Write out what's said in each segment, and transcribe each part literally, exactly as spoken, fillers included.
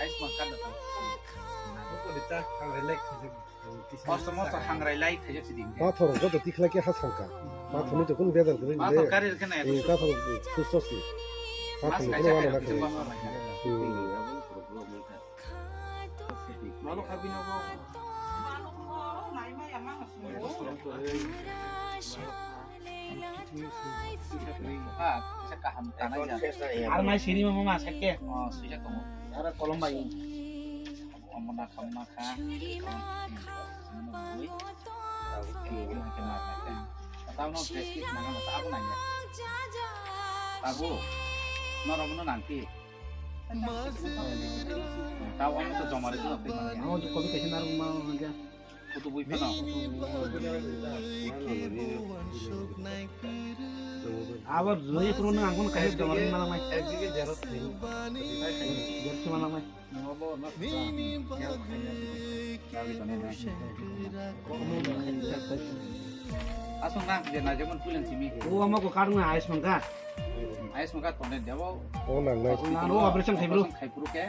Ayushman card no tong. Kosto mosto hangrai lai khaijak sidi. Pathor joto tikhlai khe ha sangka. Pathorni to kunu bejal kwrwi. Pathor kari rwkhe nai. Pathor susto si. Pathor kunu wana na khe. Ar nai sini mama ma sake. Oh, suja kamu. Ara kolom bai. Amana kamana kha. Tamo dress kit mangano tabo nangya. Tabo. Norok no nangti. Tabo amo to jomare to nangti. Amo to kobi kaisa narwk ma hanja. Kutu bui phano. Abo joi phano nang angkon kaisa jomare ma nang mai. Jersi ma nang mai. Aswk nang je na jemon pulen simi. O ama ko karna Ayushman card. Ayushman card tone debo. O nang nai. Nang o operation khai bro. Khai bro ke.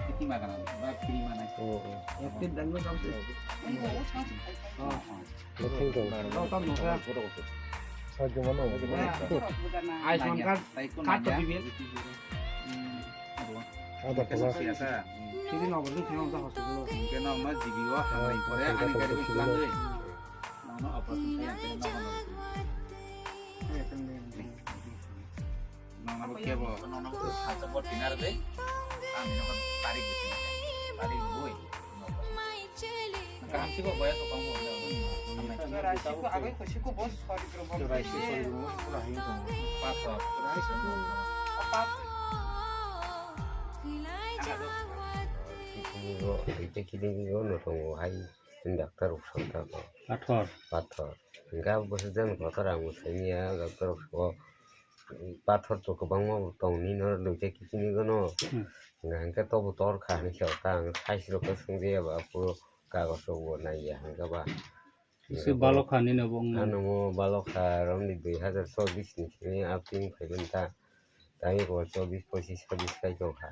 Kiti ma kana ba free ma nai. O o. Ekte dang no kam se. O o. Nothing to. O tam no ka. Sa jumano. Ayushman card. Card to bibil. Ada pula. Sini no bujung sini no hospital. Kena ma jibi wa hamai pore ani gari bi langre. Nono operation khai ang kena nono. Nono bo kebo nono bo sacha bo dinar de. Ami nono tarik bujung. Tarik bui. Kahamsigo boya to kamo. Choraishi ko agoi koshi ko boss sorry bro. Choraishi sorry bro pura hin to. Pathor. Choraishi ko. Pathor. Ite kini go no tongo hai. Tin doctor rok santa ko. Pathor. Pathor. Ga bosu jan kotor ang musani ya doctor rok so. Pathor to kwbangma bo tong nini oro duita kichini gano. Hmm. Hingke tobo tor kha hinwi khe ta ang size rok khe swngjaya ba puro kagos rok bo naiya hingke ba. Bisi balok kha nini obo wngmani. Ano mo balok kha romni dui hazar chobbish ni simi apni phaimani ta. Tani ko chobbish pochish chobbish kai tong kha.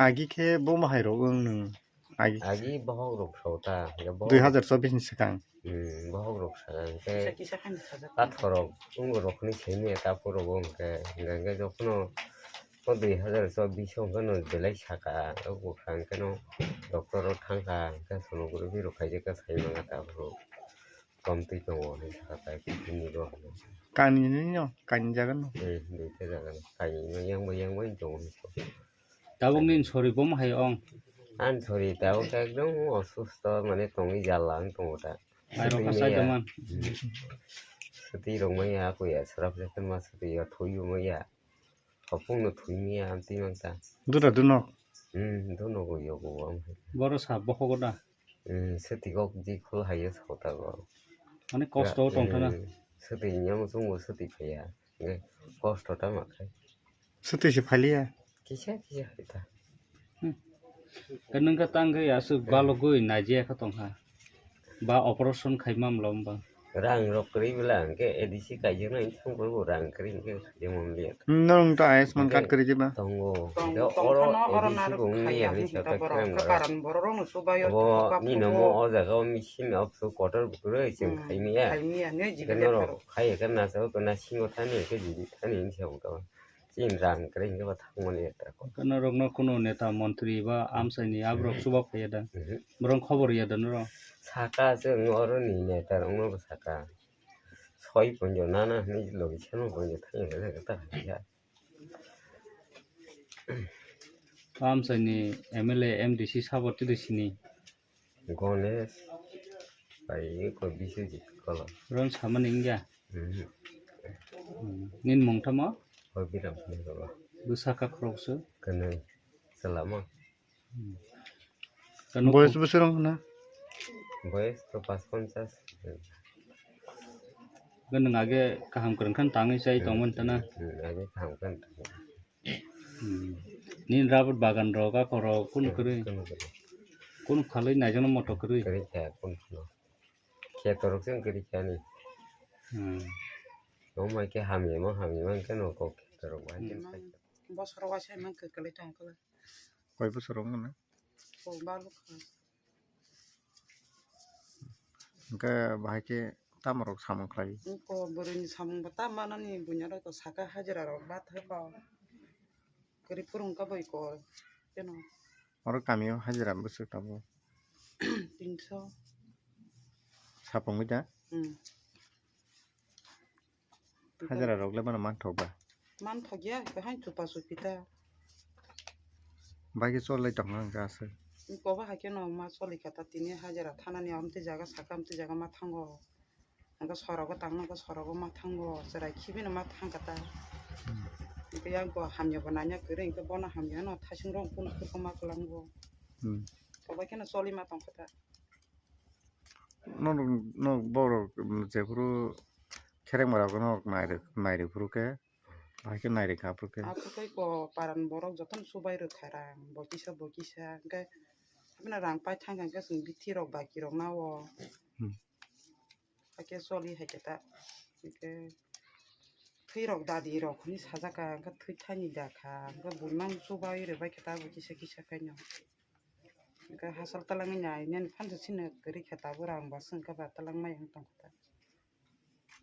Agi khe bo mahai rok wng nung. Agi. Agi bohok rok sota, ya bohok. Dui hazar chobbish ni swkang. Hmm, bohok rok swkang khe. Kisa kisa khan sajak. Pathor rok, wng rok ni simi ta puro bo hwnkhe, hwnkhe jokhono o dui hazar chobbish o hwnkhe no belai saka, o bwkha hwnkhe no doctor o thangkha, hwnkhe sonography rok khaijak khe sai mangkha ta puro. Kom twi tongo hinwi sakha ta khe bini bo. Kani ni no, kani jaga no. Hmm, dui ta jaga no. Kani no yang bo yang bo tongo hinwi. Tabuk nini sori bomo hai ong. Ani sori tabuk ekdom osusto mane tongwi jalla wng tongo ta. Mairok kasai doman. Swtwi rok maya aku ya srap jakan ma swtwi ya thwi bo maya. Hopung no thwi maya amtwi mang ta. Dura dunok. Hmm, dunok go yogo am. Boro sa bohogo da. Hmm, swtwi kok ji khul hai ya sota go. Mane kosto tong thana. Hmm, swtwi nyamo chungo swtwi phaya. Nge kosto ta ma khai. Swtwi se phaliya. Kisa kisa hai ta. Hmm. Kanang ka tang khe aswk balogwi naijaya kha tongkha. Ba operation khai mamlo wngba. Rang rok kwrwi bwla hwnkhe A D C kaijak nai thang bo rang kwrwi hwnkhe jemon liya. Nwng to Ayushman card kwrwi diba? Tongo. Tong-, tong oro phano oro A D C narwk bo wngya khaya hinwi hwnkhe sakha borok, kwrwng borok. Karan borok rokno chubaio bo thangma nini kaphugo. Omo o jaga o machine of so kotor bo kwrwi chwng Hmm. Khaimya. Khaimya, ne jibi Khe norok lepharo. Khai khe naso khe nasingo thani khe jibi thani hinwi sa bo tong. Chini rang kwrwi hwnkhe bo thangmani yatra ko. Khe norokno kuno neta montri ba amchaini aborok Mhm. Chuba phaiya da. Mhm. Borok khobor ya da norok. Saka chwng oroni neta rokno bo saka. Soi ponjo nana hinwi logi seno ponjo thangya khe ta ya. Amchaini M L A, M D C sabo twi sini. Ganesh, bai ko Biswajit kola. Ron samani wngya? Mhm. Hmm. Nin mung tamo? Hoi Biram Singh kola. Bwsa kha khoroksa? Kwnwi. Chwla mo? Hmm. Kano boyes ko- bwswrang hwna? Boyes to pas ponchas. Hwnkhe nwng age kaham kwrwng khe tangwi chai tongmani tana. Hmm, age kaham khe tangwi. Hmm. Nini rabot bagan rok, ako rok, kunu kwrwi? Kunu kwrwi. Kunu phalwi naijakno moto kwrwi? Kwrwi kha, kunu phano. Kheto rok se kwrwi kha ni. Hmm. Omo hai khe hamya ma, hamya ma hwnkhe no kok kheto rok bai khe. Hmm. Bosor waisa man kwrwi tong khe. Koi bosor wng na? Kok balu kha. Hwnkhe bahai khe tamo rok samung khlai? Ko bwrwini samung bo ta manani buino rok to saka hajira rok ba thai ba. Kwrwi phuru wngkha bai ko. Keno. Oro kamio hajira bwswk tabuk? Tinso. Sapungwi da? Hmm. Hajira rok le mano manthok ba? Manthok ya, bahai chupa chupi ta. Bai khe chol lai tong hang kha aswk. Ko ba hai khe no ma choli kha ta tini hajira thanani amtwi jaga saka amtwi jaga ma thango. Hwnkhe sorogo tangna hwnkhe sorogo ma thango, chwrai khibino ma thang kha ta. Hmm. Hwnkhe yang ko hamya bo nanya kwrwi hwnkhe bono hamya no thasing rok kunu kunu ma kwlango. Hmm. Ko bai khe no choli ma tong kha ta. Norok, norok borok, mm, jephuru kherekma rok norok nairwk, nairwk phuru khe, bahai khe nairwk kha phuru khe. Aphuru khe ko paran borok jotono chubai rwk kha rang, bo kisa, bo kisa, hwnkhe hapheno rang pai thang kha, hwnkhe chwng bithi rok, baki rok nao. Hmm. Hakhe choli hai khe ta, hwnkhe thwi rok dadi rok hwnwi sajak kha, hwnkhe thwi thani da kha, hwnkhe buino chubai rwbai khe ta, bo kisa, kisa khaino. Hwnkhe hachal twlangwi nai nini phansa chini kwrwi khe tabuk rang bo chwng khe ba twlangmai wng tong kha ta.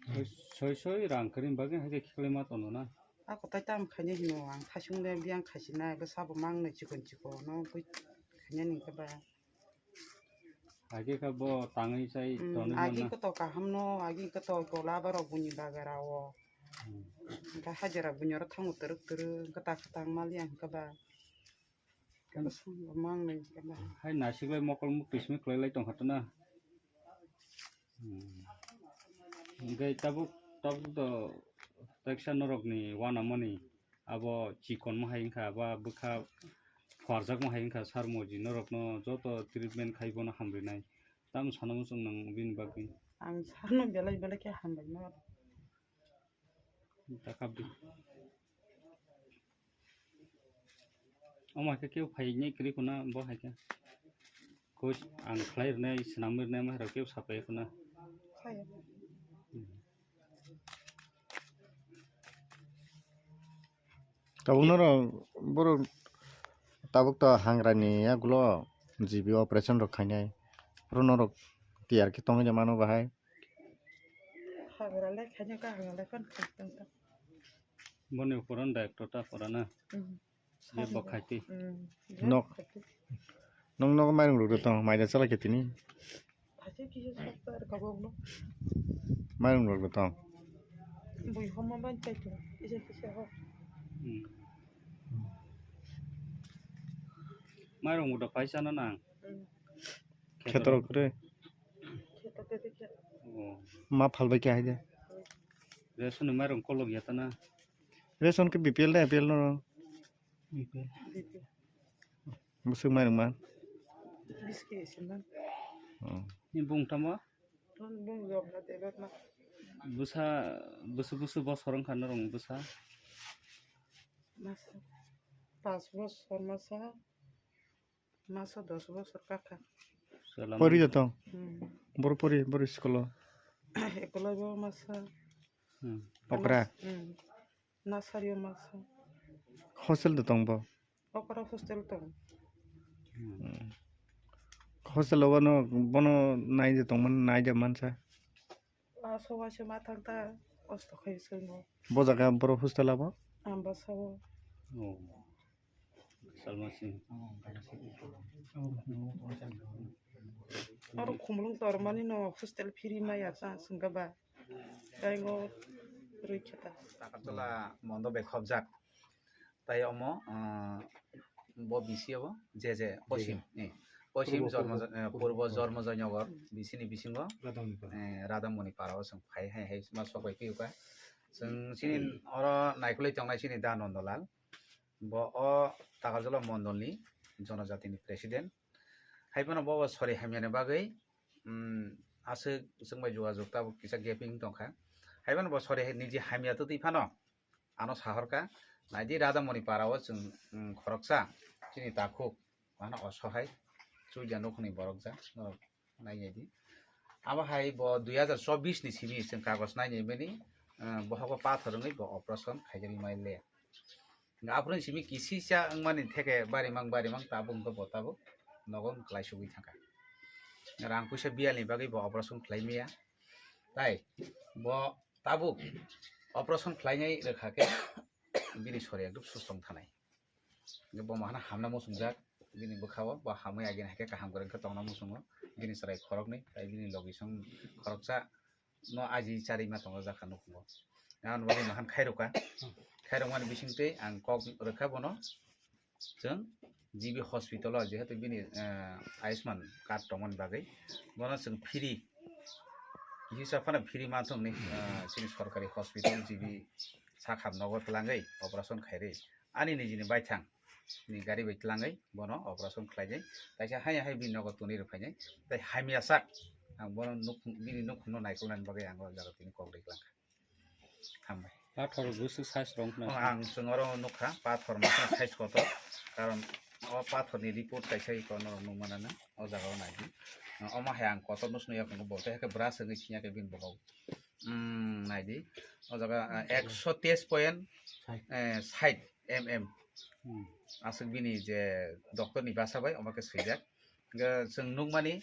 Soi, soi, soi rang kwrwini bagwi hai khe khiklai ma tono na? A kwtai tamo khainai hino ang thasung le biyang khaisina bwsa bo mangnai chikon chikon no bui khainani hwnkhe ba. Agi khe bo tangwi chai Hmm, tonwi agi manna. Koto kaham no, agi koto gola borok buini bagara o. Hmm. Hwnkhe hajira buini oro thango twrwk twrwk, hwnkhe ta kwtang maliya hwnkhe ba. Khe bwswk bo mangnai hwnkhe ba. Hai naisiklai mokol mukti simi kwlailai tongkha tana. Hmm. Hwnkhe tabuk, tabuk do teksa norokni uanamani abo chikonma hai wngkha, ba bwkha phuarjakma hai wngkha, sir moji norokno joto treatment khai bono hamrwnai. Tamo sana muchung nang bini bagwi? Ang sano belai belai khe hambai no. Takabdi. Omo hai khe kebo phai nai kwrwi khuna bo hai khe. Kos ang khlai rwnai, swnamwi rwnai, ma hai rok kebo sapai khuna. Phai. Hmm. Tabuk norok borok tabuk to hangrani yagulo G B operation rok khainai. Phuru norok tiyar khe tongwi de mano bahai. Hagra le khaina ka hagra le kon khaitong ta. Boni uporan director ta porana. Hmm. Ye bo khaiti. Hmm. Nok. Khaiti. Nong nogo mairung rok tong, maida chala khe tini. Phaise kisa sokta ar kabo no. Mairung rok tong. Bui homa ban chai tu. Kisa kisa ho. Hmm. Mairung uda paisa na nang. Hmm. Kheto rok kre. Kheto khe khe. Oh. Ma phalbai khe hai de. Ration ni mairung kolok ya ta na. Ration khe B P L na A P L no? B P L. Bwswk mairung man? Bish kg se man. Oh. Ni bung tamo? Bung jok na tebet na. Bwsa, bwswk bwswk bosor wngkha norok bwsa? Masa. Pas bosor masa. Masa dos bosor kakha. Pori da tong? Hmm. Boro pori, boro school o? Ekolai bo masa. Hmm. Okra? Hmm. Nasari o masa. Hostel da tong bo? Okra hostel tong. Hmm. Hostel o bono, bono nai da tong man, nai da mansa? Aso waisa ma thang ta, osto khai soi mo. Bo jaga boro hostel abo? Ambasa o. Oh. Salma Singh. Oro khumulwng tormani no hostel phiri maya cha swnga ba. Taingo rwi khe ta. Agartala mondo bai khobjak. Tai omo, ah, bo B C abo, je je, Poshim, eh, Poshim Purbo, Jormo, Purbo, eh, Purbo Purbo. Jormo Joynagar, B C ni bisingo, Radhamoni Para. Eh, Radhamoni Para o chwng phai hai hai ma sok bai phiyuka. Chwng chini oro naikolwi tongnai chini Da Nondolal. Bo o Takarjala mondolni jonojatini president. Hai phano bo sori hamyani bagwi, mm, aswk chwng bai jogajog tabuk kisa gaping tongkha. Haiphano bo sori hai niji hamya twtwi phano ano sahorkha, naidi Radamoni para o chwng, mm, khoroksa chini takhuk ano osohai chuja nukhungni borok ja norok nainai di. Abo hai bo dui hazar chobbish ni simi chwng kagoj nainai mani, ah, bohogo pathor wngwi bo operation khaijagwi mai le. Hwnkhe aphuru simi kisisa wngmani theke barimang barimang tabuk wngkha bo tabuk nogo wng kwlai sugwi thangkha. Rang puisa biyalni bagwi bo operation khlai maya. Tai bo tabuk operation khlainai rwkha khe bini sori ekdom sustong thanai. Hwnkhe bo mahana hamna muchungjak bini bwkhao, bo hamwi agini hai khe kaham kwrwng khe tongna muchungo. Bini chwrai khoroknwi tai bini logisong khoroksa no aji charima tongo jakha nukhungo. Ang bagwi mahan khairokha. Khairokmani bisingtwi ang kok rwkha bono. Chwng G B hospital o jehetu bini, eh, Ayushman card tongmani bagwi bono chwng free, kisa phano free manthokni, eh, chini sorkari hospital G B sakham nogo twlangwi operation khairwi ani nijini baithang ni gari bai twlangwi bono operation khlainai. Kaisa haya hai bini nogo twnwi rwphainai. Tai hamya sak ang bono nukhung, bini nukhungno naikolnani bagwi ang o jaga tini kok rwkha. Hambai. Pathor bwswk size rong khna. Oh, ang chwng oro nukha, pathor masa size kotor. Karon o pathor ni report kaisa iko norok nukmana na, o jaga o naidi. Omo hai ang kotor nusno yakung bo, tei khe brush wngwi sini khe bini bokol. Hmm, naidi. O jaga, ah, ekso teis point, eh, sait M M. Hmm. Aswk bini je doctor ni basa bai, omo khe swijak. Hwnkhe chwng nukmani,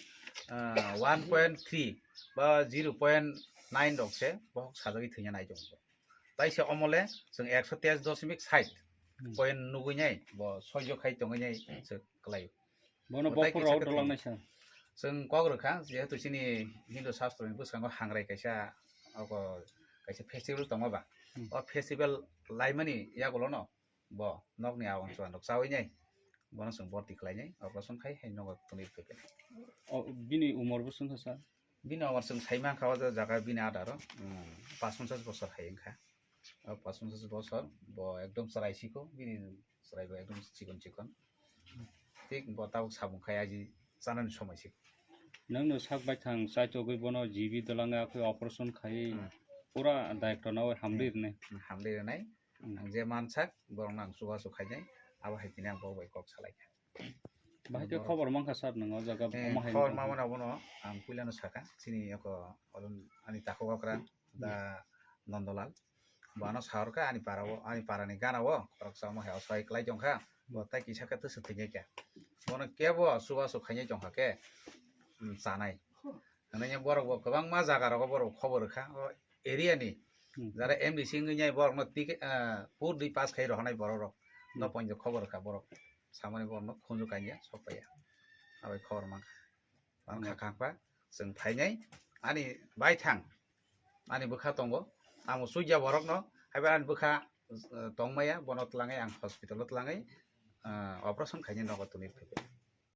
ah, one point three ba zero point nine rok se bohok sajagwi thwina nai tongo. Taise omole chwng ekso teis doshimik sait Hmm. point nugwi nai bo soijo khai tongwi nai se kwlai. Bono bo tai bokhorok kisa khe dolang thwini. Naisa. Chwng kok rwkha jehetu chini Hindu Shastro ni bwskango hangrai kaisa oko kaisa festival tongo ba. Hmm. O festival laimani yagulono bo nokni awang chuan rok chawi nai, bono chwng borti khlai nai, operation khai hai nogo twnwi rwphai khe. O, bini umor bo chwngkha sir? Bini umor chwng sai mankha o jaga bini adaro, um, pash ponchash bosor hai wngkha. O pash ponchash bosor bo ekdom chwrai siko, bini chwrai bo ekdom chikon chikon. Thik bo tabuk sabung khai aji chanani somoi siko. Nwngno sak baithang chaitogwi bono G B dolange akhoi operation khai Hmm. pura daikto nawi hamri rwnai. Hmm, hamri rwnai. Hmm. Ang je mansak, borokno ang chubachu khainai, abo hai tini ang bo bai kok salaikha. Bahai khe khobor mankha sir, nwng o jaga Eh, omo hai khobor wngkha. Mamano abono ang puilano sakha, chini eko olon ani takhuk okra, da Nondolal. Bo ano sahorkha ani para o, ani para ni gana o, khoroksa omo hai osai kwlai tongkha, bo tai kisa khe twswk thwinai kha. Bono kebo chubachu khainai tongkha khe, um, chanai. Hwnwi borok bo kwbangma jaga rogo borok khobor rwkha, o area ni Hmm. jara M D C wngwi nai borokno ticket, ah, pur dui pass khai rohornai borok rok. No Hmm. poinjo khobor rwkha borok. Samani borokno khunju kanya sok paiya. Abai khobor mankha. Ang Hmm. kha khakpa chwng phainai ani baithang ani bwkha tongo. Amo chuya borokno haiba ani bwkha, eh, tongmaya bono twlangwi ang hospital o twlangwi, ah, operation khainai nogo twnwi phaibai.